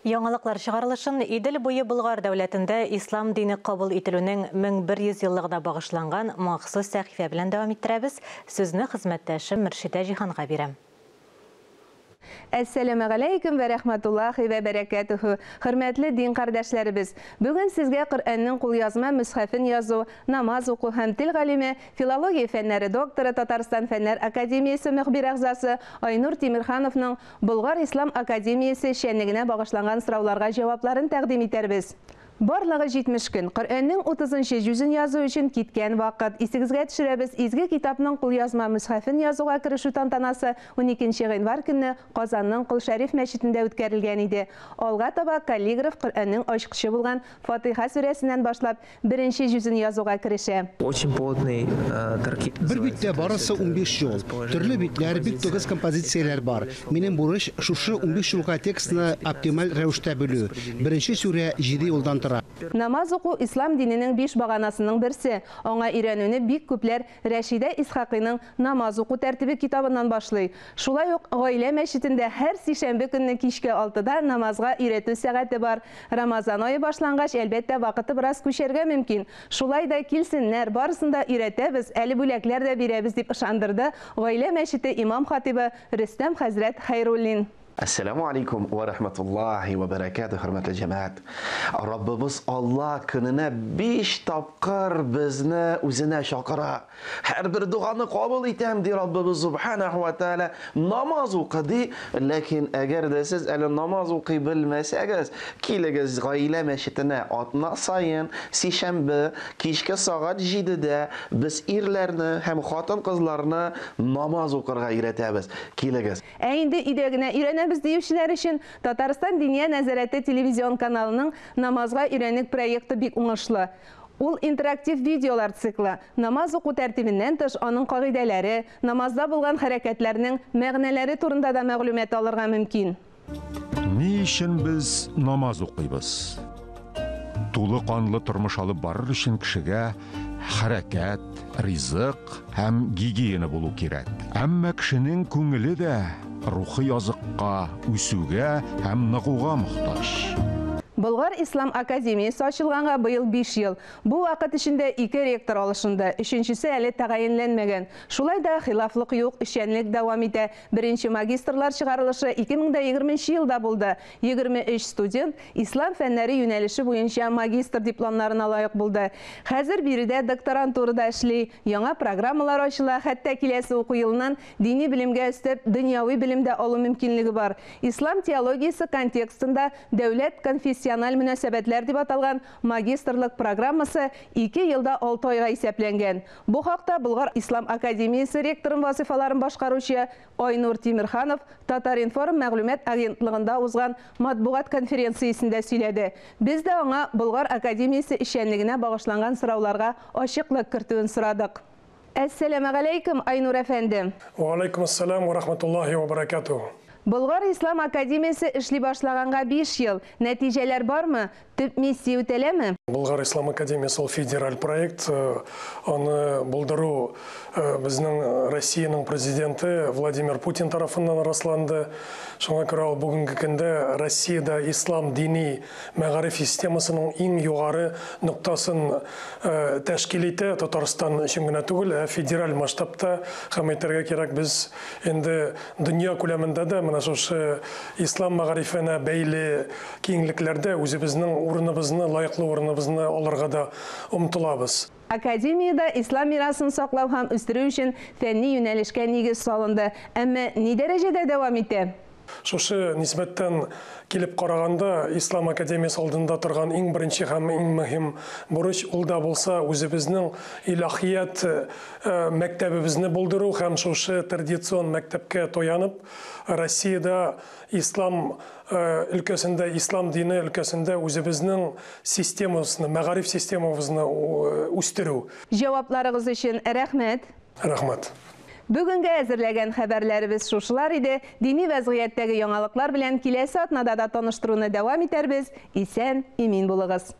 Яңалыклар чыгарылышын Идел буе Болгар дәүләтендә ислам дине кабул ителүнең 1100 еллыгына багышланган махсус сәхифә белән дәвам иттерәбез. Сүзне хезмәттәшем Мөршидә Җиһанга бирәм. Әссәламегаләйкүм вә рәхмәтуллаһи вә бәрәкәтүһү. Хөрмәтле дин кардәшләребез, бүген сезгә Коръәннең кулъязма мөсхәфен язу, намаз уку һәм тел галиме, филология фәннәре докторы, Татарстан Фәннәр академиясе мөхбир әгъзасы Айнур Тимерхановның Болгар ислам академиясе эшчәнлегенә багышланган сорауларга җавапларын тәкъдим итәрбез. Барлыгы 70 көн. Коръәннең 30 нчы җүзен язу өчен киткән вакыт. Исегезгә төшерәбез, изге китапның кулъязма мөсхәфен язуга керешү тантанасы 12 нче гыйнвар көнне Казанның Кол Шәриф мәчетендә үткәрелгән иде. Алга таба каллиграф Коръәннең ачкычы булган Фатыйха сүрәсеннән башлап, беренче җүзен язуга керешә. Очень плотный таркиб. Бер биттә барысы 15 юл. Төрле битләр, бик тыгыз композицияләр бар. Минем бурыч, шушы 15 юлга текстны оптималь рәвештә бүлү. Беренче сүрә җиде юлдан тора. Намаз уку, ислам диненең биш баганасының берсе. Аңа өйрәнүне бик күпләр Рәшидә Исхакыйның Намаз уку тәртибе китабыннан башлый. Шулай ук Гаилә мәчетендә һәр сишәмбе көнне кичке алтыда намазга өйрәтү сәгате бар. Рамазан ае башлангач, әлбәттә, вакыты бераз күчәргә мөмкин. Шулай да килсеннәр, барысын да өйрәтәбез, әле бүләкләр дә бирәбез, дип ышандырды Гаилә мәчете имам-хатыйбы Рөстәм хәзрәт Хәйруллин. Әссәләмү алейкум вә рәхмәтуллаһи вә бәрәкәтүһ, хөрмәтле җәмәгать! Раббыбыз Алла көненә биш тапкыр безне үзенә чакыра. Һәрбер доганы кабул итәм, ди Раббыбыз Субханәһү вә Тәгалә. Намаз укы, ди. Ләкин әгәр дә сез әле намаз укый белмәсәгез, килегез Гаилә мәчетенә атна саен, сишәмбе, кичке сәгать җидедә без ирләрне һәм хатын-кызларны намаз укырга өйрәтәбез. Килегез. Ә инде өйдә генә өйрәнәбез диючеләр өчен Татарстан Диния нәзарәте телевизион каналының Намазга өйрәник проекты бик уңышлы. Ул интерактив видеолар циклы. Намаз уку тәртибеннән тыш, аның кагыйдәләре, намазда булган хәрәкәтләрнең мәгънәләре турында да мәгълүмат алырга мөмкин. Ни өчен без намаз укыйбыз? Тулы канлы тормыш алып барыр өчен кешегә хәрәкәт, ризык һәм гигиена булу кирәк. Әмма кешенең күңеле дә рухи азыкка, үсүгә һәм ныгуга мохтаҗ. Болгар ислам академиясе ачылганга быел биш ел. Бу вакыт эчендә ике ректор алышынды, өченчесе әле тәгаенләнмәгән. Шулай да хилафлык юк, эшчәнлек дәвам итә. Беренче магистрлар чыгарылышы 2020 нче елда булды. 23 студент Ислам фәннәре юнәлеше буенча магистр дипломнарына лаек булды. Хәзер биредә докторантура да эшли, яңа программалар ачыла, хәтта киләсе уку елыннан дини белемгә өстәп дөньяви белем дә алу мөмкинлеге бар. Ислам теологиясе контекстында дәүләт-конфессиональ мөнәсәбәтләр дип аталган магистрлык программасы ике елда алты айга исәпләнгән. Бу хакта Болгар ислам академиясе ректорын вазыйфаларын башкаручы Айнур Тимерханов Татар-информ мәгълүмат агентлыгында узган матбугат конференциясендә сөйләде. Без дә аңа Болгар академиясе эшчәнлегенә багышланган сорауларга ачыклык кертүен сорадык. Әссәламегаләйкүм, Айнур әфәнде! Вәгаләйкүмәссәлам вә рахматуллаһи вә бәрәкәтүһ. Болгар ислам академиясе эшли башлаганга биш ел. Нәтиҗәләр бармы? Төп миссия үтәләме? Болгар ислам академиясе ул федераль проект. Аны булдыру безнең Россиянең президенты Владимир Путин тарафыннан расланды. Шуңа күрә ул бүгенге көндә Россиядә ислам дини мәгариф системасының иң югары ноктасын тәшкил итә. Татарстан өчен генә түгел, ә федераль масштабта һәм әйтергә кирәк, без инде дөнья күләмендә дә менә шушы ислам мәгарифенә бәйле киңлекләрдә үзебезнең урыныбызны, лаеклы урыныбызны алырга да омтылабыз. Академиядә ислам мирасын саклау һәм үстерү өчен фәнни юнәлешкә нигез салынды. Әмма ни дәрәҗәдә дәвам итә? Шушы нисбәттән килеп караганда, Ислам академиясе алдында торган иң беренче һәм иң мөһим бурыч, ул да булса үзебезнең илаһият мәктәбебезне булдыру һәм шушы традицион мәктәпкә таянып, Россиядә ислам өлкәсендә, ислам дине өлкәсендә үзебезнең системабызны, мәгариф системабызны үстерү. Җавапларыгыз өчен рәхмәт. Рәхмәт. Бүгенгә әзерләгән хәбәрләребез шушылар иде. Дини вәзгыятьтәге яңалыклар белән киләсе атнада да таныштыруны дәвам итәрбез. Исән, имин булыгыз.